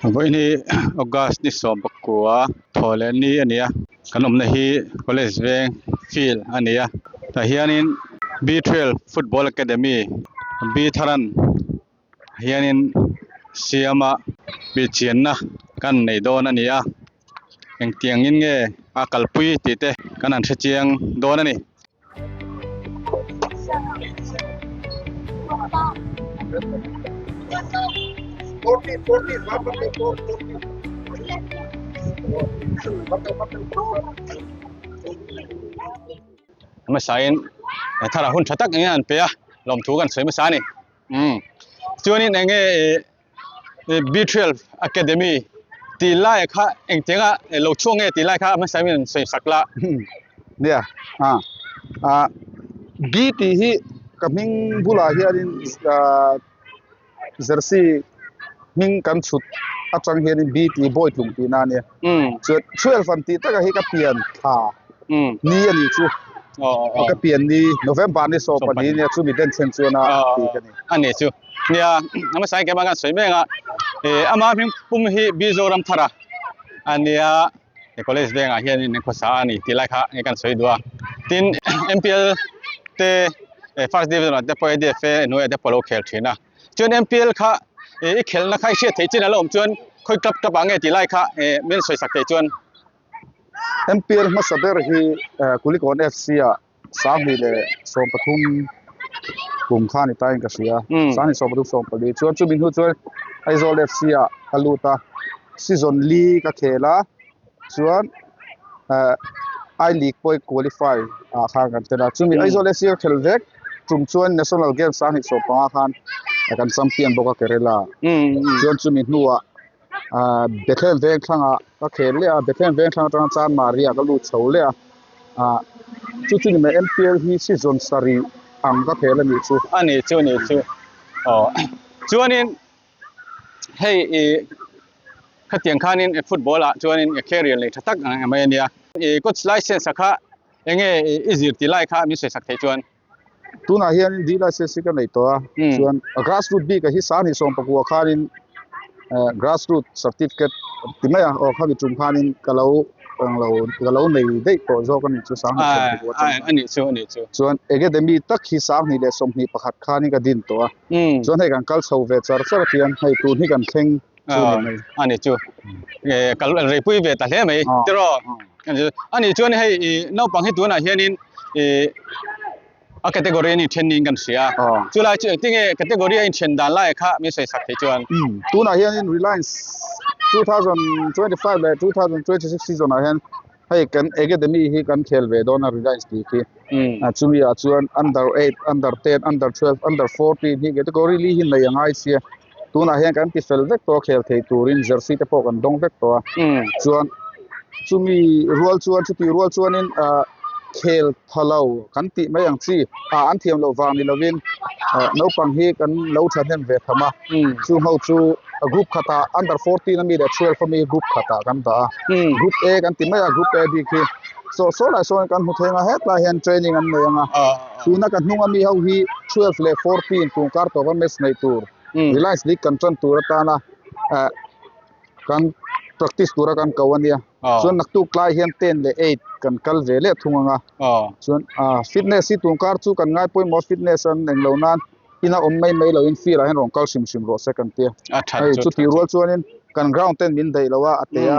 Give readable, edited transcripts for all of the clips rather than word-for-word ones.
Vawiin hi August ni 19 thaw leh ni a ni a kan awmna hi college veng field a ni a tah hianin B twelve football academy B Tharan hianin siama bihchianna kan nei dawn a ni a engtiang in nge a kalpui tih te kan han hrechiang dawn a ni. Hmasain thar a hun tha tak enge an pe a lawmthu kan sawi hmasa a ni umm chuanin enge ih B12 Academy tih lai kha engtianga lo chhuak nge tih lai kha hmasa in an sawi sak la. Nia a ah B tih hi ka hming bulah hianin ah jersey hming kan chhut atang hianin B tih Bawitlung tihna a nia chuan twelve an tih takah hi ka pian thla ni a nih chu ka pian ni November ni 12 nia chumi denchhen chuan a tih ka ni. A nih chu. Nia a hmasa in keimah khan sawi mek a ih ama hming pum hi Mizoram thar a a nia he college vengah hianin khawsa a ni tih lai kha nge kan sawi duh a tin M_P_L te first division ah te pawh A_D_F_A hnuaiah te pawh a lo khel thin a chuan M_P_L kha ih i khelhna kha i hriat theih chin a lo awm chuan khawi club club ah nge tih lai kha ih min sawi sak theih chuan. M_P_L hmasa ber hi Kulikawn F_C ah 2013 kum kha ni tain ka hria 2013 14 chuan chumi hnu chuan Aizawl FC ah ka lut a season li ka khel a chuan eh I League pawh qualify ah khan kan tel a chumi Aizawl FC ka khel vek tum chuan National Games 2015 khan kan champion bawk a Kerala chuan chumi hnuah ah Bethlehem veng thlangah ka khel leh a Bethlehem veng thlang atanga Chanmari ah ka lut chho leh a ah chu chu ni mai M_P_L hi season sarih ang ka khel a nih chu. A nih chu a nih chu aw chuanin hei ih khatiang khanin football ah chuanin career nei tha tak ang mai a nia ih coach license a kha enge i zir tih lai kha min sawi sak theih chuan. Tunah hian D license hi ka nei tawh a, chuan grass root bik ah hi 2019 khanin grass root certificate ti mai a, aw khami tum khanin ka lo englo ka lo nei daih tawh zawk a nih chu 2019 atang khan. A nih chu a nih chu. Chuan academy tak hi 2021 khanin ka din tawh a, chuan hei kan kal chho ve char char a tiang hei tun hi kan thleng chu ni mai. A nih chu kal reipui ve ta hle mai tiraw. A nih chuan hei naupang hi tunah hianin ih a category a inthen niin kan hria chulai chu engtin nge category a inthen dan lai kha min sawi sak thei chuan. Tunah hianin Reliance 2025 leh 2026 season ah hian hei kan academy hi kan khel ve dawn a Reliance tih khi chumi ah chuan under 8, under 10, under 12, under 14 hi category li hi nei a ngai sia tunah hian kan ti fel vek tawh a khel thei turin jersey te pawh kan dawng vek tawh a chuan chumi rual chuan chutih rual chuanin ah khel tha lo kan tih mai ang chi ah an thiam loh vang ni lovin ah naupang hi kan lo thahnem ve tham a chung ho chu group khatah under 14 ami leh 12 ami group khatah kan dah a group A kan ti mai a group A bik hi saw saw lai sawn kan hmu thei ang a hetlai hian training an nei ang a tuna ka hnung ami ho hi 12 leh 14 tun kar tawpa match nei tur Reliance League kan tan tur atana ah kan practice tura kan ko ania chuan naktuk tlai hian 10 leh 8 kan kal ve leh thung anga chuan ah fitness hi tun kar chu kan ngai pawimawh fitness an englo nan ina awm mai mai loin field ah hian rawn kal hrim hrim rawh se kan tia hei chutih rual chuanin kan ground ten min daih lo a a te a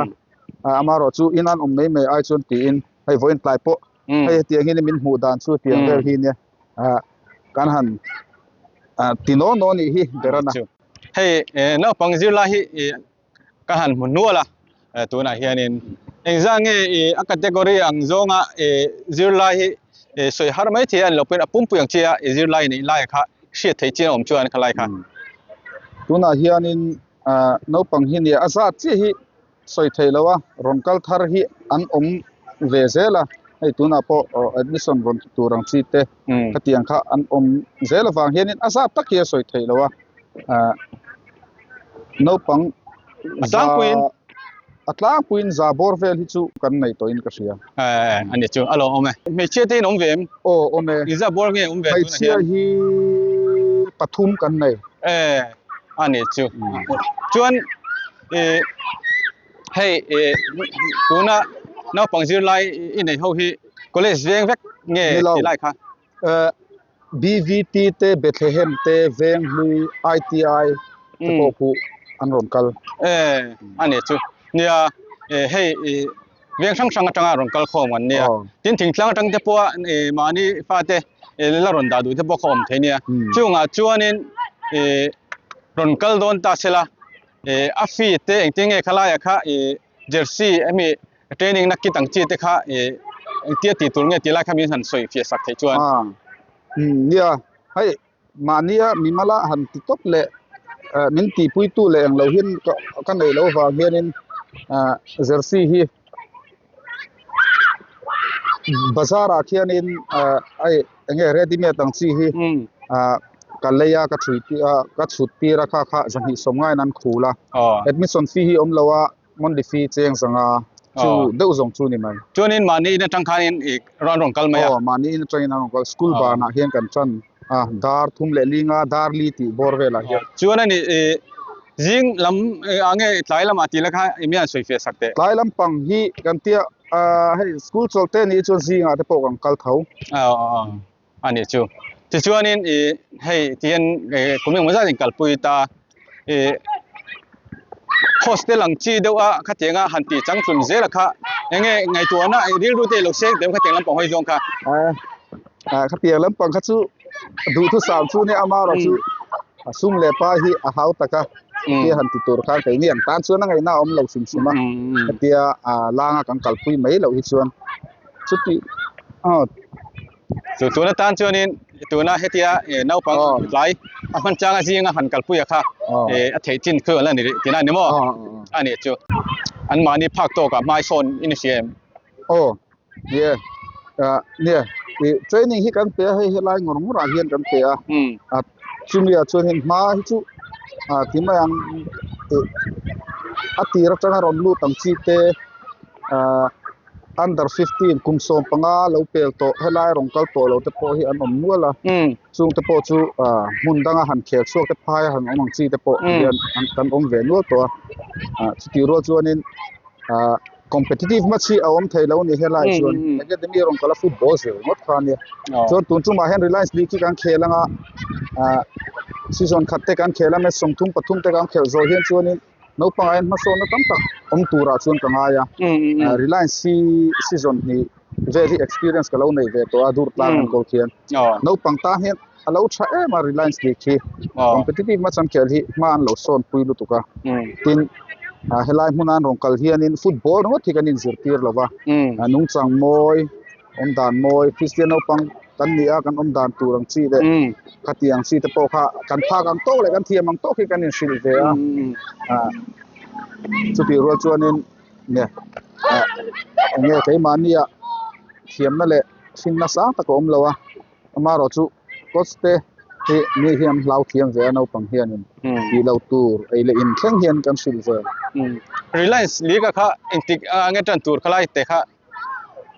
amaherawh chu in an awm mai mai ai chuan tiin hei vawiin tlai pawh hei hetiang hian min hmuh dan chu tiang vel hi nia ah kan han ah ti naw naw nih hi ber a na. Hei naupang zirlai hi ka han hmu nual a tunah hianin engzah nge a category ang zawnga zirlai hi sawi har mai thei a ni lo pawhin a pumpui ang chi a zirlai neih lai kha hriat theih chin a awm chuan khalai kha. Tunah hianin naupang hi nia a zat chiah hi sawi theih loh a rawn kal thar hi an awm ve zel a hei tunah pawh admission rawn ti tur ang chi te khatiang kha an awm zel avang hianin a zat tak hi a sawi theih loh a ah naupang a tlangpuiin a tlangpuiin za bawr vel hi chu kan nei tawhin ka hria eh a ni chu a lo awm e hmeichhia te in awm ve em aw awm e in za bawr nge awm ve tunah hian hmeichhia hi pathum kan nei eh a ni chu chuan. Ih hei ih tuna naupang zirlai i nei ho hi college veng vek nge Nilo. ti lai kha? Eh BVT te Bethlehem te Venghlui ITI te pawh khu an rawn kal. Eh a ni chu. Nia eh hei ih veng hrang hrang atanga rawn kal khawm an nia. Tin thingtlang atang te pawha ih mahni fate ih la rawn dah duh te pawh kha awm thei nia. Chungah chuanin ih rawn kal dawn ta sela ih a fee te engtin nge khalaiah kha ih jersey hemi training na kit ang chi te kha ih engtia tih tur nge tih lai kha min han sawi fiah sak theih chuan. Nia hei mahnia mimala han ti tawp leh min tihpuitu leh englo hian ka neih loh avang hianin jersey hi bazar ah khianin hei enge ready made ang chi hi ka lei a ka chhui tir a ka chhut tir a kha kha zahnih sawmngain an khul a admission fee hi awm lo a. Monthly fee cheng zanga chu deuh zawng chu ni mai. Chuanin mahni in atang khanin i rawn rawn kal mai a. Aw mahni in atangin an rawn kal. School banah hian kan tan a dar thum leh linga dar li tih bawr velah hian. Chuan ani i zing lam ah nge tlai lamah tih la kha i mian sawi fiah sak teh. Tlai lampang hi kan tia hei school chawlh te nih chuan zingah te pawh kan kal tho. Aw aw a nih chu. Tichuanin i hei tihian kum engemaw zat in kalpui ta i hostel ang chi deuh a khatianga han tih changtlun zel a kha enge ngaihtuahna rilru te ilo seng deuh khatiang lampang hawi zawng kha. Khatiang lampang kha chu duhthusam chu nia amaherawh chu a sum leh pa hi a hau tak a tia han ti tur khan keini ang tan chuan a ngaihna a awm lo hrim hrim a hetia langa kan kalpui mai loh hi chuan chuti aw. Chu tun atan chuanin tuna hetia naupang tlai a hman changa zinga han kalpui a kha a theih chin khu an la ni rih tina ni maw? A nih chu. An mahni phak tawkah hmai sawn in a hria em? Aw nia nia training hi kan pe a hei helai ngawr ngawr ah hian kan pe a chumi ah chuan hei hma hi chu ti mai ang a tir atanga rawn lut ang chi te ah. Under 15 kum 15 lo pel tawh helai rawn kal tawh lo te pawh hi an awm nual a chung te pawh chu ah hmun danga han khel chhuak te phai a han awm ang chi te pawh hian an kan awm ve nual tawh a ah chutih rual chuanin ah competitive match hi a awm thei lo a ni helai chuan academy rawn kal a football zir ringawt kha a nia chuan tun tumah hian Reliance League hi kan khel anga ah season khat te kan khel a match 33 te kan khelh zawh hian chuanin. Naupangah hian hmasawnna tam tak awm turah chuan ka ngai a, Reliance hi season hnih vel hi experience ka lo nei ve tawh a dur tlang an kawl khian. Naupang tan hian a lo tha em a Reliance dik hi, competitive match an khel hi hma an lo sawn pui lutuk a. Tin, helai hmuna an rawn kal hianin football ringawt hi kan inzirtir lo va, nungchang mawi, awm dan mawi Kristian naupang kan ni a kan awm dan tur ang chi leh khati ang chi te pawh kha kan phak ang tawk leh kan thiam ang tawk hi kan inhrilh ve a ah chutih rual chuanin nge ah enge keimahnia thiamna leh hrinna sang tak a awm lo a amaherawh chu coach te hi mi hi an hlau thiam ve a naupang hianin tih loh tur ei leh in thleng hian kan hrilh ve. Reliance League a kha engtik enge tan tur khalai te kha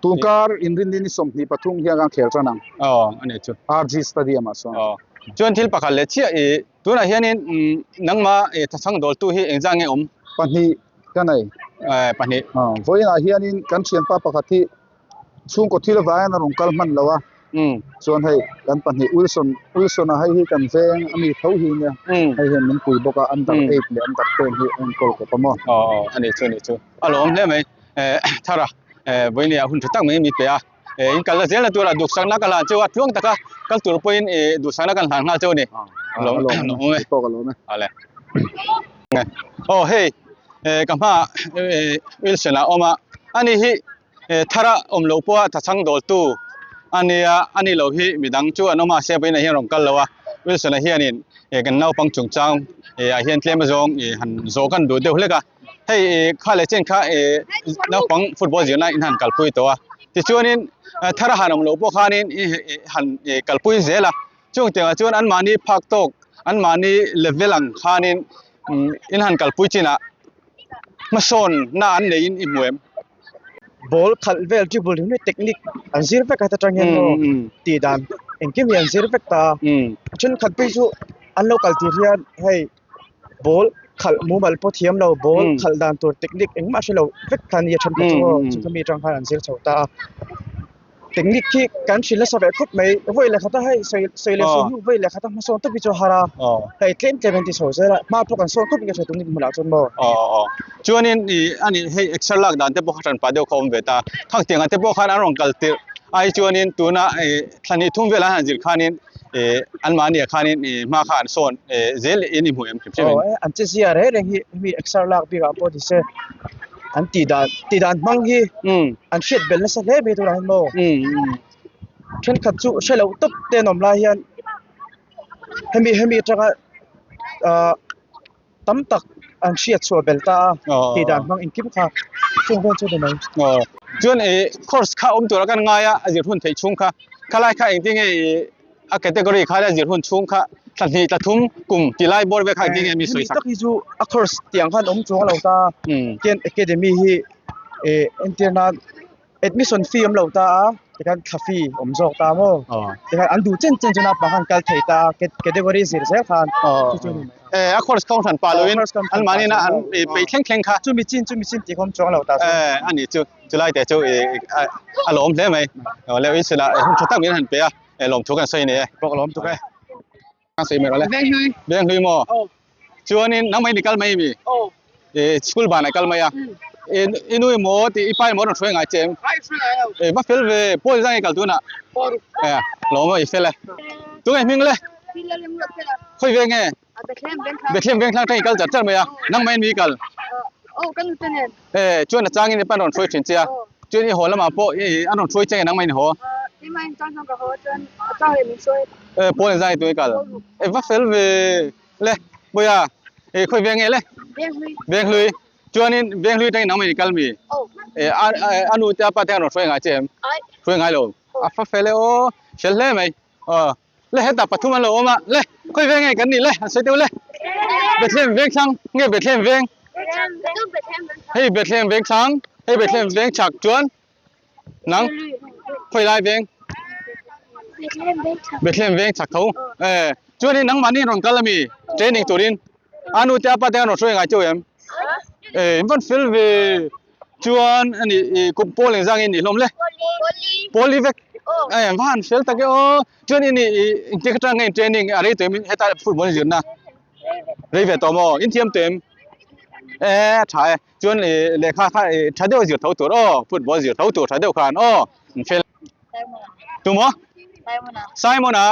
Tunkar inrinni ni 23 hian kan khel tan ang. Aw, a nih chu. RG Stadium ah chuan. Aw. Chuan thil pakhat leh chiah i tunah hianin nangma i thachhang dawltu hi engzah nge awm? Pahnih ka nei. Eh, pahnih. Aw, vawiinah hianin kan thianpa pakhat hi chhungkaw thil avangin a rawn kal hman lo a. Chuan hei kan pahnih Wilson, Wilson-a hei hi kan veng a mi tho hi nia. Hei hian min pui bawk a, under 8 leh under 10 hi a enkawl kawp a maw. Aw, a nih chu, a nih chu. A lawm hle mai. Thar a vawiin ah hun tha tak mai mi pe a in kalna zelna tura duhsakna ka hlan cheu a tluang taka kal tur pawhin duhsakna kan hlan nghal cheu a ni alawm e ale aw hei ka hma Wilson a awm a ani hi thara awm lo pawha thachhang dawltu ania ani lo hi midang chu an awm a se vawiin ah hian rawn kal lo a Wilson a hianin kan naupang chungchang ah hian tlem azawng han zawh kan duh deuh hlek a. Hei kha leh chen kha naupang football zirna in han kalpui tawh a, tichuanin thar a han awm loh pawh khanin han kalpui zel a, chung tiangah chuan anmahni phak tawk anmahni level ang khanin in han kalpui chinah hmasawnna an neiin i hmu em? Ball khalh vel dribble hi technique an zir vek a ta tang hian maw tih dan engkim hi an zir vek ta a, thenkhat phei chu an lo kal tir hian hei ball. Khalh mumal pawh thiam lo ball khalh dan tur technique engmah hre lo vek kha nia thenkhat chu aw chu khami atang khan an zir chho ta a technique khi kan hrilh nasa ve khawp mai vawi leh khata hei sawi sawi leh sawi hnu vawi leh khata hmasawn tawp hi chu a har a hei tlem tlem an ti chho zel a hma pawh kan sawn khawp in ka hre tun hmunah chuan maw. Aw chuanin ih ani hei exer lak dan te pawh kha hran pah deuh kha awm ve ta khang tiang ah te pawh khan an rawn kal tirh ai chuanin tuna ih thla hnih thum velah an han zir khanin eh an mahni ah khanin ih hma kha an sawn eh zel in i hmu em hrim hrim in. Aw an che zia reng reng hi hemi exer lak bik ah pawh ni se an tih dan tih dan hmang hi an hriat belh nasa hle mai turah hian maw thenkhat chu hre loh tawp te an awm lai hian hemi hemi atanga ah tam tak an hriat chhuah belh ta a tih dan hmang engkim kha chung vel chu ni mai. Aw chuan ih course kha awm tura kan ngai a a zir hun theih chhung kha khalai kha engtin nge ih a category kha a zir hun chhung kha thla hnih thla thum kum ti lai bawr vel kha engtin nge mi sawi sak. Hemi tak hi chu a course tiang khan awm chuang lo ta tian academy hi ih entir nan Admission fee awm lo ta a, tikhan thla fee awm zawk ta maw? Tikhan an duh chen chen chu naupang khan kal thei ta a, category zir zel khan chu chu a ni mai a. A course kawng hran pah loin anmahni ina an peih thleng thleng kha. Chumi chin chumi chin tih kha awm chuang lo ta chu. A nih chu, chulai te chu a lawm hle mai. Leh inchhunah hun tha tak min han pe a, lawmthu kan sawi a ni e. Bawk lawm tuk e. Sawi mai rawh le. Venghlui maw? Chuanin nangmah in i kal mai mi? I school banah i kal mai a. I nu emaw tih i pa emaw a rawn hruai ngai che em? I va fel ve, pawl zang i kal tunah. Lawm a i fel e. Tunge hming le? Khawi ve nge? Bethlehem Vengthlang atang i kal char char mai a, nangmah in mi i kal? Chuan a changin i pa an rawn hruai thin che a, chuan i haw lamah pawh an rawn hruai che nge nangmah in i haw? Pawl in zang i tui kal. E va fel ve le Puia e khawi veng nge le? Venghlui. Chuanin Venghlui atangin nangmah in i kal mi? E a nu te a pa te an rawn hruai ngai che em? Hruai ngai lo. A fa fel e aw, fel hle mai. Aw le hetah pathum an lo awm a, le khawi veng nge kan nih le an sawi deuh le. Bethlehem Vengthlang nge Bethlehem Veng? Hei Bethlehem Vengthlang, hei Bethlehem Vengchhak chuan Nang khawi lai veng? Bethlehem veng chak tho. Eh, chuanin nangmahni rawn kal ami training turin a nu te a pa te an rawn hruai ngai cheu em? Eh, in van fel ve. Chuan ani i kum pawl engzang in nih hlawm le? Pawli vek. Eh, va han fel tak e aw. Chuan ini i engtik atang nge in training a rei tawh em heta football zirna? Rei ve tawh maw? In thiam tawh em? Eh, tha e. Chuan ih lehkha kha ih tha deuh a zir tho tur aw football zir tho tur tha deuh khan aw an fel tumaw Simon a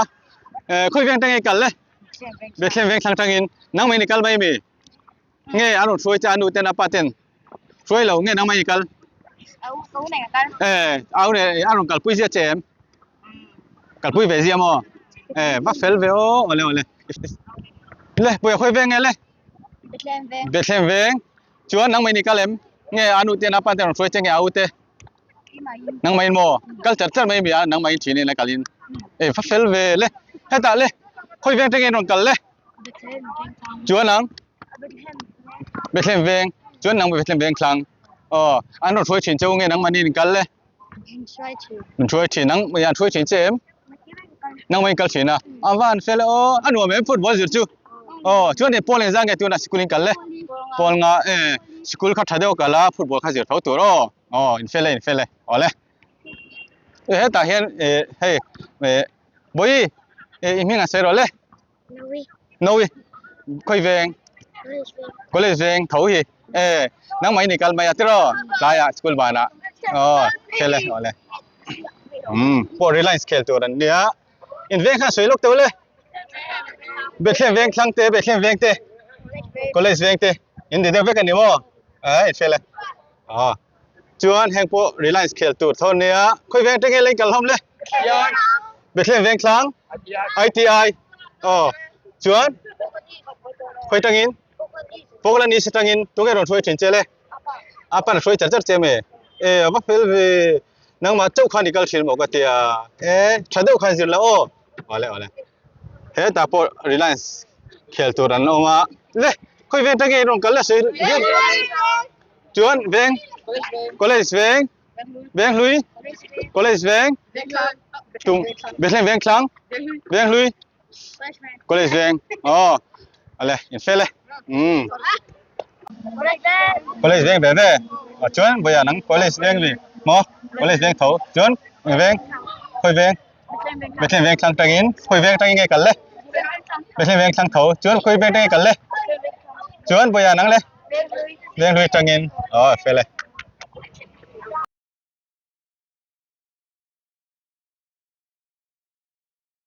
eh khawi veng tang i kal le Bethlehem veng thlang tangin nangmah in i kal mai mi nge an rawn hruai che a nu ten a pa ten hruai lo nge nangmah in i kal eh au ne a rawn kalpui zia che em kalpui ve zia maw eh va fel ve aw awle awle le puia khawi veng nge le Bethlehem veng chuan nangmah in i kal em? Nge a nu ten a pa ten rawn hruai che nge a u te? Nangmah in maw? Kal char char mai mi a nangmah in thin in a kal in. Ei va fel ve le. Hetah le khawi veng te nge in rawn kal le? Chuan ang Bethlehem veng chuan nang Bethlehem veng thlang. Aw an rawn hruai thin che u nge nangmah in kal le? Min hruai thin nang an hruai thin che em? Nangmah in kal thin a. A van fel e aw a nuam em football zir chu. Aw chuan pawl engzah nge tunah sikul in kal le? Pawl nga e sikul kha tha deuh kal a football kha zir tho tur aw. Aw in fel e in fel e aw le. E hetah hian e hei e Bawihi e i hming an sawi rawh le. Nawi khawi veng college veng tho hi e nangmah in i kal mai a tiraw tlaiah school banah aw fel e awle umm pawh reliance khel tur an nia in veng khan sawi lawk teuh le Bethlehem veng thlang te Bethlehem veng te college veng te in ni deuh vek a ni maw eh fel e aw chuan heng pawh reliance khel tur tho ania khawi veng te nge la in kal hlawm le Bethlehem veng thlang ITI aw chuan khawi tangin Pawklan East atangin tunge rawn hruai thin che le a pan hruai char char che me e va fel ve nangmah chauh khan i kal thin maw ka tia e tha deuh khan zir la aw awle awle hetah pawh Reliance khel tur an awm a le khawi veng tangin rawn kal le sawi chuan veng college veng Venghlui College Veng Tum Bethlehem Veng Thlang Venghlui College Veng Aw. Ale in fel e. Umm. College veng ve ve. A chuan vawiah nang college veng ri maw? College veng tho. Chuan eng veng? Khawi veng? Bethlehem veng thlang tangin khawi veng tangin nge kal le? Bethlehem veng thlang tho. Chuan khawi veng tangin kal le? Chuan vawiah nang le? Veng hlui tangin. Aw fel e.